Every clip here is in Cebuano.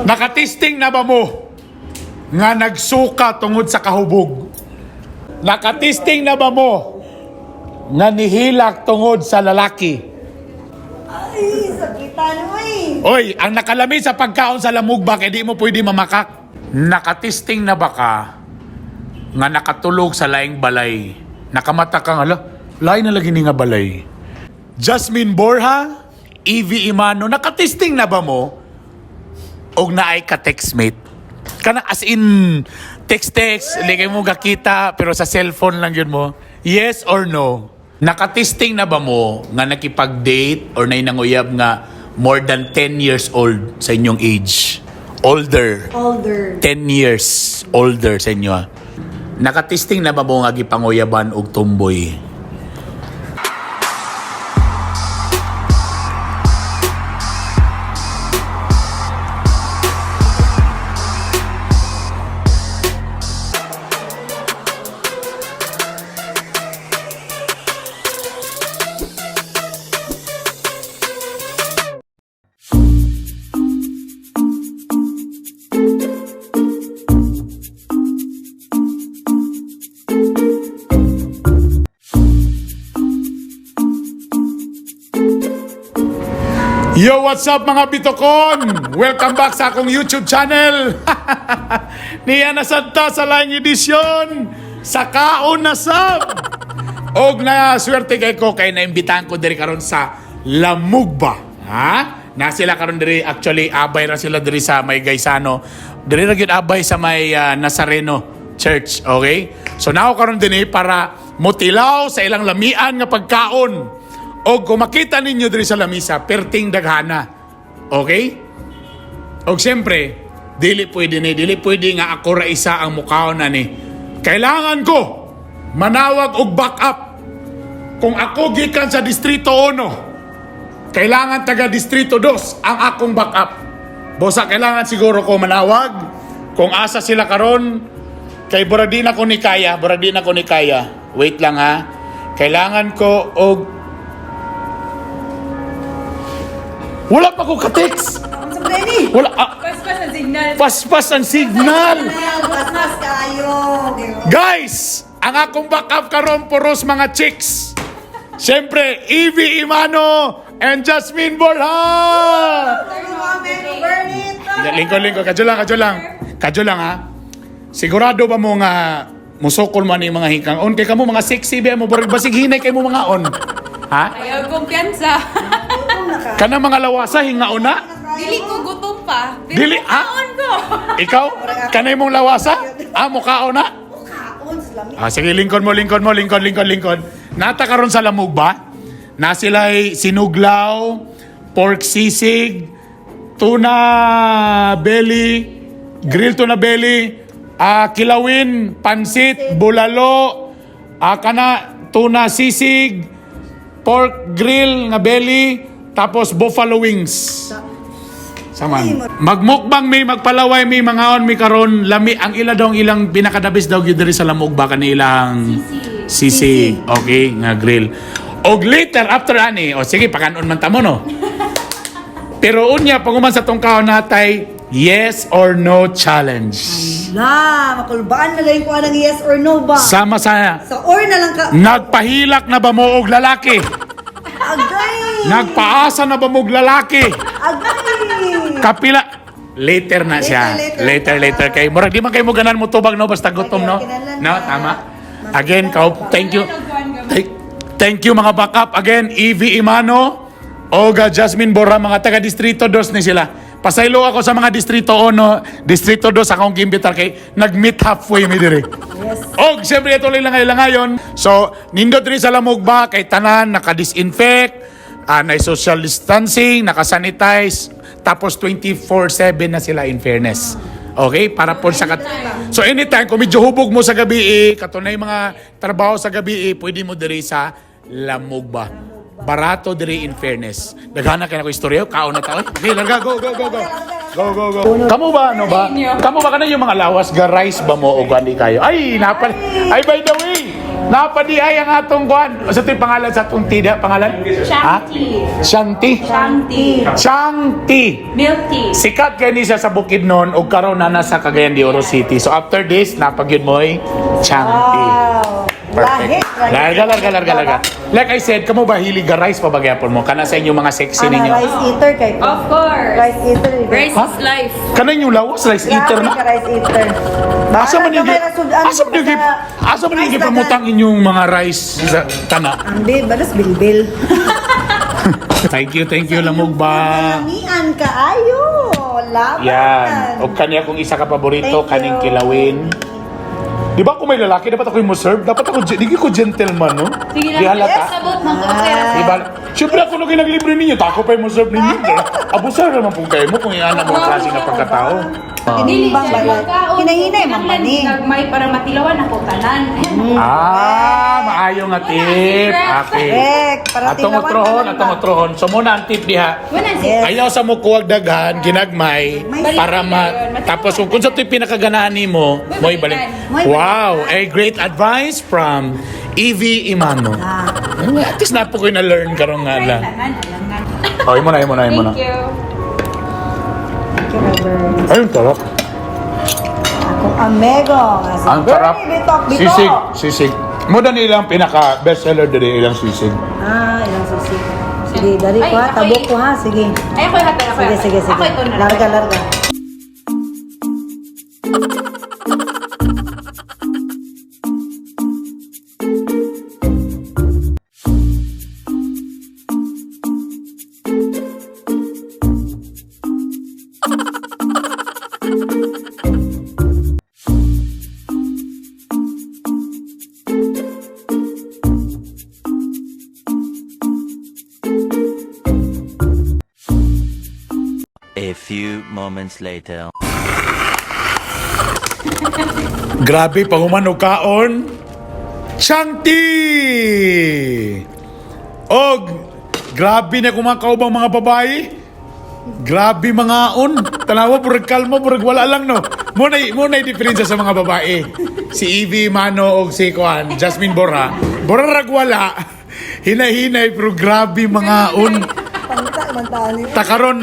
Nakatesting na ba mo nga nagsuka tungod sa kahubog? Nakatesting na ba mo nga nihilak tungod sa lalaki? Ay, sakitan mo eh. Oy, ang nakalami sa pagkaon sa lamog ba kay di mo pwede mamakak? Nakatesting na ba ka nga nakatulog sa laing balay? Nakamata ka nga, "Ala, lain na lagi ni nga balay." Jasmine Borja, Evie Imano, nakatesting na ba mo? Og naay ka textmate? Kana as in text-text, hindi kayo mo gakita, pero sa cellphone lang yun mo. Yes or no? Nakatesting na ba mo nga nakipag-date or nainanguyab nga more than 10 years old sa inyong age? Older. Older. 10 years older sa inyo. Ah. Nakatesting na ba mo nga gipanguyaban og tumboy? Yo, what's up mga bitokon? Welcome back sa akong YouTube channel. Niya na sad ta sa laing edisyon sa Kaon na Sab. Og na swerte kay ko kay naimbitahan ko diri karon sa Lamugba. Ha? Na sila karon diri, actually abay ra sila diri sa may Gaisano. Diri ra gyud abay sa may Nazareno Church, okay? So now karon dinhi para motilaw sa ilang lamian nga pagkaon. O kung makita ninyo diri sa lamisa, perting daghana. Okay? O siyempre, dili pwede ni, dili pwede nga ako ra isa ang mukhaon na ni. Kailangan ko manawag og backup. Kung ako gikan sa Distrito 1, kailangan taga Distrito 2 ang akong backup. Bosa, kailangan siguro ko manawag. Kung asa sila karon, kay Boradina ko ni Kaya, Boradina ko ni Kaya. Wait lang ha. Kailangan ko og wala pa ko ka-text. Ang sa Benny. Wala ah, Paspas ang signal. paspas ang signal. Paspas kayo. Guys, ang akong backup karon puros mga chicks. Siyempre, Evie Imano and Jasmine Borja. Burn it. Lingkod, lingkod. Kadyo lang, kadyo lang. Kadyo lang ha. Sigurado ba mo nga musukol mo ni mga hikang on? Kay kamo mga sexy ba mo? Barag basig hinay kay mo mga on. Ha? Ayaw kumpiyansa. Kana mga lawasa hingaon na? Dili ko gutom pa. Pero Dili, ah? kaon ko. Ikaw? Kanay mong lawasa? Ah, mukhaon na? Kaon sa lami. Ah, sige, lingkod mo, lingkod mo, lingkod, lingkod, lingkod. Nata karon sa lamog ba? Na sila'y sinuglaw, pork sisig, tuna belly, grilled tuna belly, ah, kilawin, pansit, bulalo, ah, kana, tuna sisig, pork grill nga belly, tapos buffalo wings. Saman. Magmukbang mi, magpalaway mi, mangaon mi karon lami ang ila daw ang ilang pinakadabis daw gyud diri sa lamog ba kanilang sisig. Okay, nga grill. Og later after ani, o sige pakanon man ta mo no. Pero unya pag sa tong kaon natay yes or no challenge. La, makulbaan na lang ko anang yes or no ba? Sama sa Sa or na lang ka. nagpahilak na ba mo og lalaki? Agay! Nagpaasa na ba mo og lalaki? Agay! Kapila later na siya. Later, Later, later. later, kay murag di man kay mo ganan mo tubag no basta gutom no. Okay, No, tama. Again, kau thank you. Thank you mga backup. Again, Evie Imano, Oga Jasmine Bora, mga taga Distrito 2 ni sila. Pasaylo ako sa mga Distrito 1, Distrito 2 akong gimbitar kay nag-meet halfway mi diri. Yes. Og siyempre ituloy lang ngayon ngayon. So, nindot rin sa lamog ba kay tanan naka-disinfect, na social distancing, naka-sanitize, tapos 24/7 na sila in fairness. Okay? Para po sa kat So anytime kung medyo hubog mo sa gabi, eh, katunay mga trabaho sa gabi, eh, pwede mo diri sa lamog ba. Barato diri in fairness. Daghana kay na ko istorya, kaon na ta. Oy. Okay, larga, go go go go. Go go go. Kamu ba ano ba? Kamu ba kana yung mga lawas ga rice ba mo o gani kayo? Ay, napal. Ay, by the way, Napadi ay ang atong kuan. Sa ito'y pangalan sa atong tida, pangalan? Shanti. Shanti. Shanti. Shanti. Milk tea. Sikat kay ni siya sa Bukidnon ug karon na nasa Cagayan de Oro City. So after this, napagyud mo'y Changti. Wow. Perfect. Lahi. Larga, larga, larga, larga. Like I said, kamo ba hilig ga rice pa ba gyapon mo? Kana sa inyong mga sexy Ana, ninyo. rice eater kay ko. Of course. Rice eater. Rice Ha? is life. Kana inyong lawas rice eater Grabe na. ka, rice eater. Asa man yung Bahala ka, may asa man yung asa man yung rice gipamutang inyong mga rice sa tana. Ang balas bilbil. Thank you lamog ba. Lamian kaayo. Laban. Yan. O kanya kung isa ka paborito, Thank you. kaning kilawin. Di ba kung may lalaki, dapat ako yung mo-serve? Dapat ako, di ko gentleman, no? Sige Di lang. halata. Sabot man ko. Okay ra. Di ba? Siyempre ako nung ginaglibre ninyo, tako pa yung mo-serve ninyo. Abusar naman po kayo mo kung iana mo ang klase ng pagkatao. Ah. Dili Bang siya balat. magkaon. Hinahinay, man Kinahanglan ni. Gagmay para matilawan ako tanan. Ah, maayo nga tip. Okay. Correct. Para Atong tilawan otrohon, tanan atong ba? otrohon. So muna ang tip diha. Wala si Yes. Ayaw sa mo kuwag daghan, ginagmay, para ma... Tapos kung sa ito'y pinakaganahan nimo, mo'y balik. Mo'y Wow, a great advice from Evie Imano. Ah. At least na po ko na-learn karon nga lang. Tanan, alam na. Oh, imo na, imo na, imo na. Thank you. Thank you, Robert. Ay, ang tarap. Akong amigo. Si Ang tarap. Bernie Bitok Bitok. Sisig, sisig. Mo na ilang pinaka bestseller diri ilang sisig. Ah, ilang sisig. Sige, dali Ay, ko ha. ako'y- Tabok ko ha. Sige. Ay, ako yung hatag. Ako Sige, yung sige, sige. Ako ito na. Larga, larga. A few moments later. Grabe, panguman og kaon. Changti! Og grabe na kung mga kaubang mga babae. Grabe mga on. Tanawa, burag kalma, burag wala lang, no? Mo na diferensya sa mga babae. Si Evie Mano og si Kuan, Jasmine Borja. Borarag wala. Hinahinay, pero grabe mga on. Pangta, man tani. Takaron,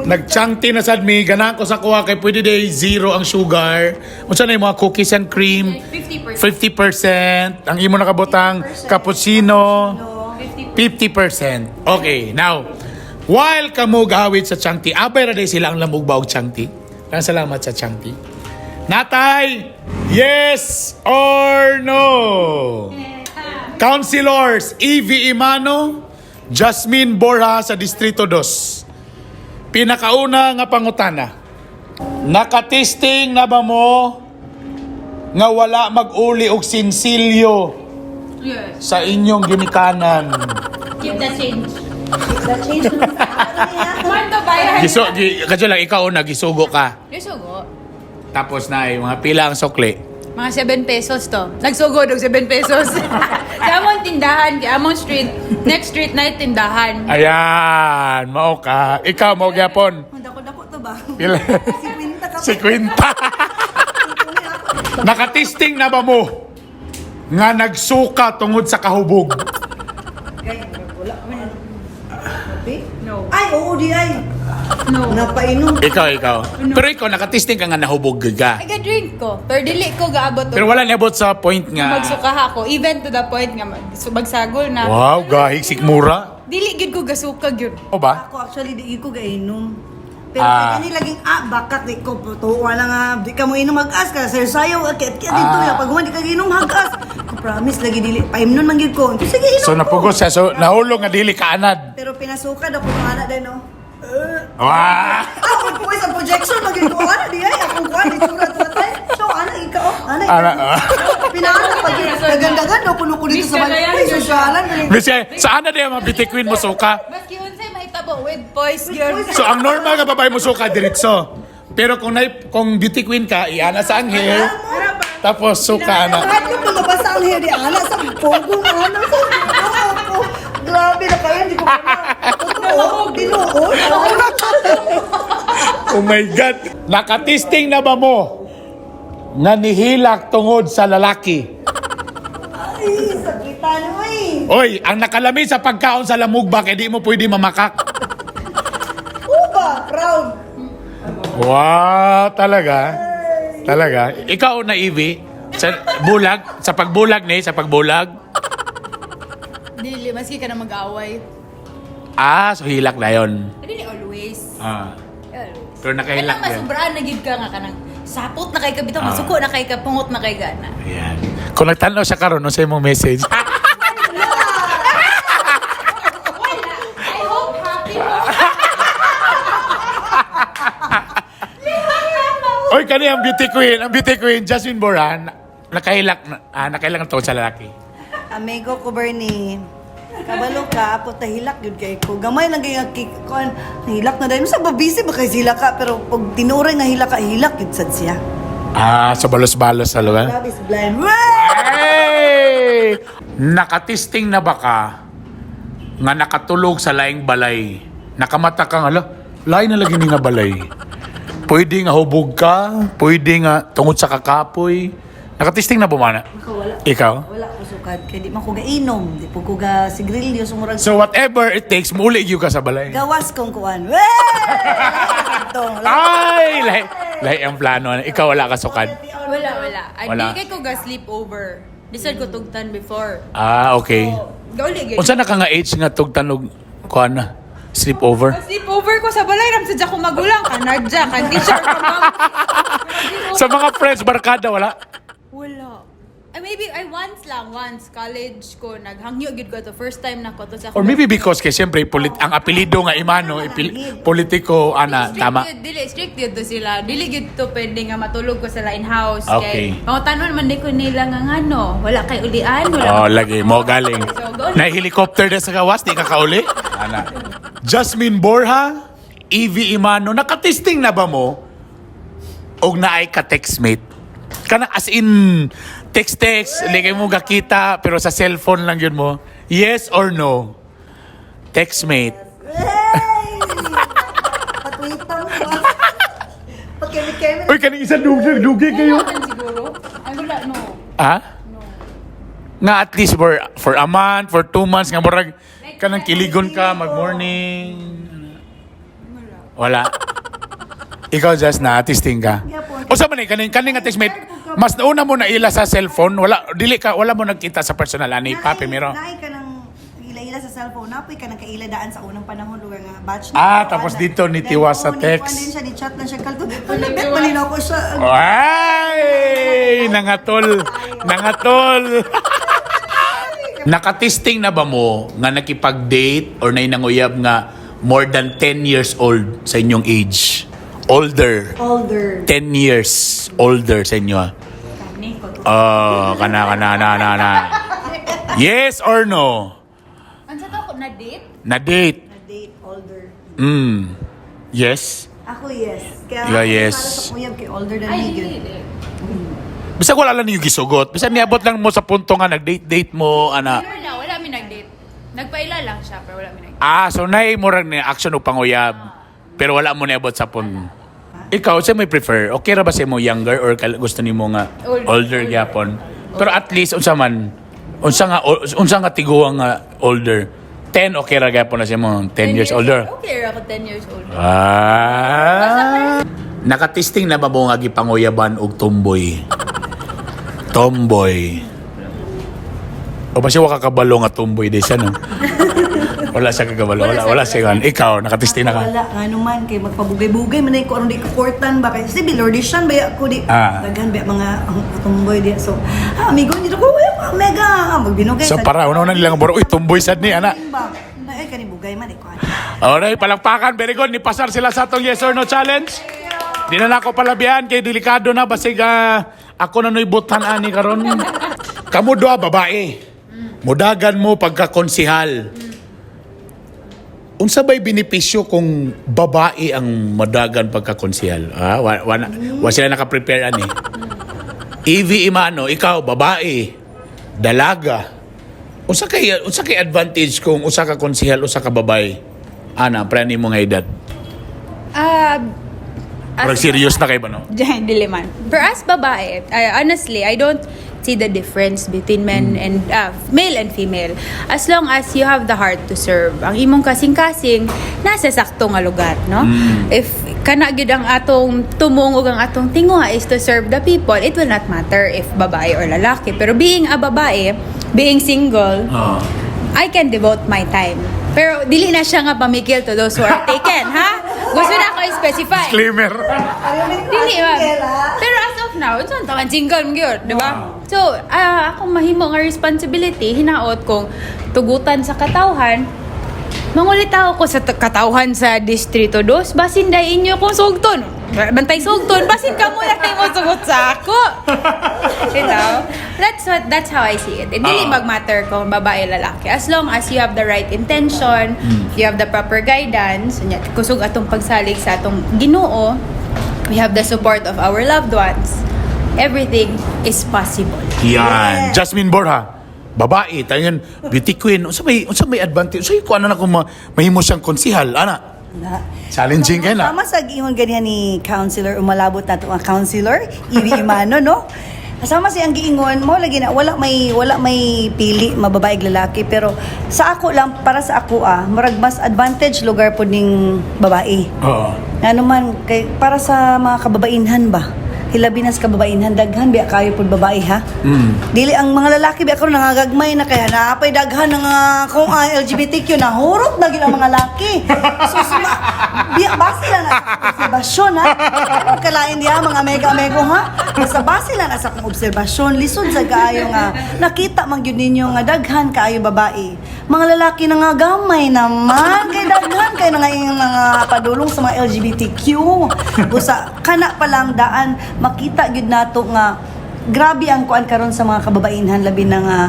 nagchangti na sad mi, ganahan ko sa kuha kay pwede day zero ang sugar. Unsa na yung mga cookies and cream? 50%. 50%. Ang imo nakabutang cappuccino, 50%. Okay, now, while kamo gawit sa Changti, abay ra day sila ang lamog ba og Changti? Maraming salamat sa Changti. Natay, yes or no? Councilors, Evie Imano, Jasmine Borja sa Distrito 2. Pinakauna nga pangutana. Nakatesting na ba mo nga wala mag-uli og sinsilyo Yes. sa inyong ginikanan? Keep the change. The change naman sa ako niya. Kwanto bayad? Giso, gi, kadyo lang, ikaw una, gisugo ka. Nisugo. Tapos na eh, mga pila ang sukli. Mga 7 pesos to. Nagsugod og 7 pesos. Sa among tindahan, kay among street, next street na tindahan. Ayan, mao ka. Ikaw, mao gyapon. Dako-dako to ba? Pila? Si Quinta ka. Si Quinta. Nakatesting na ba mo nga nagsuka tungod sa kahubog? Gay, wala man. Kape? No. Ay, oo di ay. No. Napainom. Ikaw, ikaw. Pero ikaw, nakatesting ka nga nahubog ka. Ay, drink ko. Pero dili ko gaabot og Pero wala niabot sa point nga. magsuka ako. Even to the point nga magsagol na. Wow, gahig sikmura. Dili gyud ko gasuka gyud. O ba? Ako actually di ko gainom. Pero Ah. kay kani laging ah bakak di ko tuwa lang nga di ka mo inom hagas ka sir sayo akit kit dito Ah. ya pag di ka giinom hagas. Ko promise lagi dili paimnon man gyud ko. Sige inom. So ko. napugos siya. So nahulog nga dili kaanad. Pero pinasuka daw ko ng ana din no. Wah! Ah, ang voice ang projection maging ko ana di ay akong kuan di surat matay. So ana ikaw ana ikaw. Ana, ah. Pinaana pag dagandagan daw kuno ko dito sa Miss Cagayan, balay. Uy, sosyalan galing. Kasi saan na di ang mga beauty queen mo suka? Maski unsay mahitabo with boys gyud. So ang normal nga babae mo suka diretso. Pero kung kung beauty queen ka, iana sa ang hair. Tapos suka ana. Kahit yung lumabas ang hair di ana sa pogong ana sa ako. Grabe na kayo, hindi ko pa. Totoo, tinuod. Oh my God! Nakatesting na ba mo nga nihilak tungod sa lalaki? Ay, Tan, uy. Oy, ang nakalami sa pagkaon sa lamog ba kay di mo pwede mamakak. Uba, proud. Wow, talaga? Talaga? Ikaw na, Ivy, sa bulag, sa pagbulag ni, sa pagbulag. Dili, maski ka na mag-away. Ah, so hilak na yon. Dili always. Ah, Always. pero nakahilak Kanang yun. masubraan na gid ka nga kanang sapot na kay ka bitaw, Ah. masuko na kay ka, pungot na kay gana. Ayan. Kung nagtanaw siya karon, no, sa imong message. Wala. I hope happy mo. Oy, kani ang beauty queen, Jasmine Boran, nakahilak, nakahilak ang tungkol sa lalaki. Amigo ko, Bernie. Kabalo ka, apo tahilak yun kay ko. Gamay lang kay nga kuan, hilak na dahil. Sa babisi ba kay sila ka, pero pag tinuray nga hilak ka, hilak yun sad siya. Ah, so balos-balos sa lugar. Love is blind. Wah! Hey! Nakatisting na ba ka nga nakatulog sa laing balay? Nakamata ka nga, ala, lain na lagi ni nga balay. Pwede nga hubog ka, pwede nga tungod sa kakapoy. Nakatisting na bumana? Ako, wala. Ikaw? Wala ko sukad kay di man ko gainom, di po ko ga sigrilyo sumurag. So whatever it takes, muli gyud ka sa balay. Gawas kong kuan. Wah! Ito. Ay! Lahi, lahi ang plano. Ikaw wala ka sukad. Wala, wala. Ay, Wala. di kay ko ga sleepover. Lisod ko tugtan before. Ah, okay. So, gauli gyud. Unsa na ka nga age nga tugtanog kuan na? Sleepover? Sleepover ko sa balay ram sadya ko magulang kanadya kan teacher ka ma'am. Sa mga friends, barkada, wala? Wala. Ay, maybe I once lang, once college ko naghangyo gyud ko to first time na ko to sa Or maybe because kay siyempre ang apelyido nga Imano politiko ana Strict tama. Gyud, dili strict gyud to sila. Dili gyud to pwede nga matulog ko sila in house Okay. kay pangutanon man di ko nila nga ngano, wala kay ulian, wala. Oh, lagi mo galing. So, go. Na helicopter na sa gawas di ka kauli. Ana. Jasmine Borja, Evie Imano, nakatesting na ba mo? Og naay ka textmate? Kana as in text text, hindi kayo mo gakita pero sa cellphone lang yun mo. Yes or no? Textmate. Hey! Patwitang ko. Pakemi-kemi. Uy, kaning isa dugi, dugi kayo. Wala man siguro. Ay wala no. Ah? Nga at least for a month, for 2 months, nga murag kanang kiligon ka, mag-morning. Wala. Ikaw just na testing ka. O sa man eh, kaning kaning nga textmate, mas nauna mo na ila sa cellphone, wala dili ka wala mo nagkita sa personal ani papi miro. Naay ka ng ila-ila sa cellphone. Napoy ka ng kaila daan sa unang panahon lugar nga batch na. Ah, tapos dito, nitiwa sa Then, oh, text. Ni siya, ni chat lang siya. Kalto, ano, bet malinaw ko siya. Ay, nangatol. Nangatol. Nakatesting na ba mo nga nakipag-date or nainanguyab nga more than 10 years old sa inyong age? Older. Older. 10 years older sa inyo. Ah. Kani ko to. Oh, kana kana na na na. Yes or no? Unsa to ko na date? Na date. Na date, older. Yes. Ako, yes. Kaya Yeah, yes. Para sa kuyab kay older than Ay me. dili. Gyud. dili. Bisag wala lang ninyo gisugot. Bisag niabot lang mo sa punto nga nag-date-date mo ana. Pero na wala mi nag-date. Nagpaila lang siya pero wala mi nag. Ah, so nay murag ni action o panguyab. Pero wala mo niabot sa pun. Ikaw, sa may prefer? Okay ra ba sa mo younger or gusto nimo nga Older. older gyapon? Pero at least unsa man unsa nga tiguang nga older? 10 okay ra gyapon na sa mo 10 years older. Okay ra ako 10 years older. Ah. Nakatesting na ba mo nga gipanguyaban og tomboy? Tomboy. O ba siya wa kakabalo nga tomboy di siya no? Wala siya kakabalo. Wala, wala siya. Ikaw, nakatesting na ka. Wala, nga naman, kay magpabugay-bugay, man ko aron di ko kortan ba kay si Lordishan ba ko di daghan ba mga ang tumboy di. So, ha, amigo dito ko, uy, mega, magbinugay. So para una na nilang bro, uy, tomboy sad ni ana. Ba, ay kani bugay man di ko. Ana. Alright, palakpakan. Very good. Nipasar sila sa atong yes or no challenge. Di na nako palabian kay delikado na basig ako na no'y butan ani karon. Kamu doa babae. Mudagan mo pagkakonsihal. Unsa ba'y benepisyo kung babae ang madagan pagkakonsihal? Ah, wa, wa, wa sila naka-prepare ani. Evie Imano, ikaw babae, dalaga. Unsa kay advantage kung usa ka konsihal usa ka babae? Ana, pre nimo nga edad. Ah, Murag serious na kay ba no? Diyan, dili man. For us babae, I, honestly, I don't, see the difference between men and male and female. As long as you have the heart to serve. Ang imong kasing-kasing nasa sakto nga lugar, no? If kana gyud ang atong tumong ug ang atong tinguha is to serve the people, it will not matter if babae or lalaki. Pero being a babae, being single, I can devote my time. Pero dili na siya nga pamikil to those who are taken, ha? Gusto na ako i-specify. Disclaimer. Dili ba? Pero as of now, unsa man single man gyud, di ba? So, akong mahimo nga responsibility hinaot kong tugutan sa katawhan. Mangulitaw ko sa katawhan sa Distrito 2, basin day inyo kong sugton. Bantay sugton, basin kamo na mo sugot sa ako. That's how I see it. It dili mag-matter kung babae, lalaki. As long as you have the right intention, you have the proper guidance, unya, kusog atong pagsalig sa atong Ginoo, we have the support of our loved ones. Everything is possible. Yan. Jasmine Borja. Babae, tayo beauty queen. Unsa may advantage? Unsa may kuan na kung mahimo siyang konsihal, ana? Na. Challenging kay na. Tama sa giingon ganihan ni Councilor, umalabot nato ang Councilor Ivy Imano, no? Kasama siyang giingon mo lagi na wala may pili mababae lalaki, pero sa ako lang, para sa ako, murag mas advantage lugar pod ning babae. Ano man kay para sa mga kababainhan ba? Hilabi na sa kababainhan, daghan biya kayo pud babae, ha. Dili ang mga lalaki biya karon nangagagmay na kaya naapay daghan nga kung ang LGBTQ na hurot na gid ang mga laki. So suma, biya base lang na sa obserbasyon, ha. Ano kalain diha mga mega mego, ha? Basta base lang na sa akong obserbasyon, lisod sa kaayo nga nakita man gyud ninyo nga daghan kaayo babae. Mga lalaki na nga gamay naman kay daghan kay na nga yung mga padulong sa mga LGBTQ. Busa kana pa lang daan makita gyud nato nga grabe ang kuan karon sa mga kababainhan, labi na nga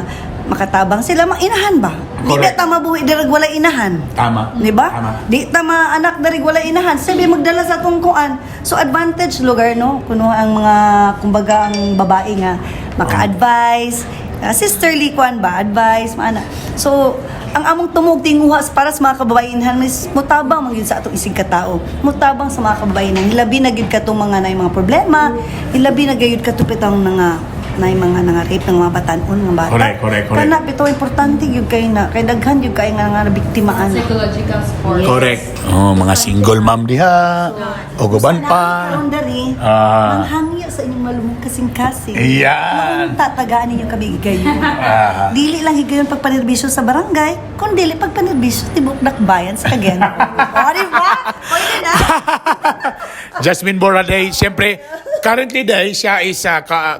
makatabang sila mga inahan ba. Di ba Correct. ta mabuhi dirag wala inahan? Tama. Di ba? Tama. Di ta anak dirag wala inahan. Sabi magdala sa atong kuan. So advantage lugar, no, kuno ang mga kumbaga ang babae nga maka-advise, sisterly kuan ba, advice maana. So ang among tumog tinguha para sa mga kababainhan is mutabang man gyud sa atong isig katao. Mutabang sa mga kababainhan. Hilabi na gyud katong mga nay mga problema, hilabi na gyud katong mga nay mga nanga-rape ng mga batan-on nga bata. Correct, correct, correct. Kana bitaw importante gyud kay na kay daghan gyud kay nga nabiktimaan. Psychological support. Correct. Oh, mga single mom diha. O guban pa. Karon diri, manghangyo sa inyong malumong kasing-kasing. Iyan. Maunta tagaan ninyo kami higayon. Dili lang higayon pagpanerbisyo sa barangay, kun dili pagpanerbisyo tibok dakbayan sa Cagayan. O, di ba? Pwede na. Jasmine Boraday, siyempre, currently day, siya is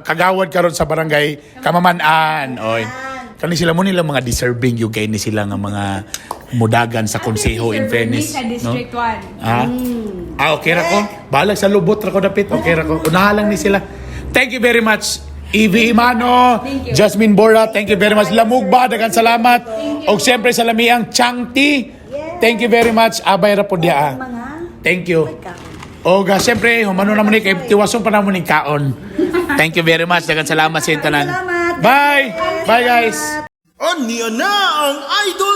kagawad karon sa barangay Kamaman-an. Oy. Kani sila mo nila mga deserving yung kay ni sila nga mga mudagan sa konseho, in fairness. Sa District 1. Ha? Ah, okay ra ko. Balag sa lubot ra ko dapit. Okay ra ko. Unahan lang ni sila. Thank you very much. Evie Imano, Thank you. Jasmine Bora, thank you very much. Lamug ba, daghang salamat. Og siyempre sa lamiang Chang Tea, thank you very much. Abay ra po diya, ah. Mga Thank you. O ga, siyempre, humano naman ni kay tiwason pa naman ni kaon. Thank you very much. Daghang salamat sa tanan. Salamat. Bye. Bye, guys. Aniya na ang idol.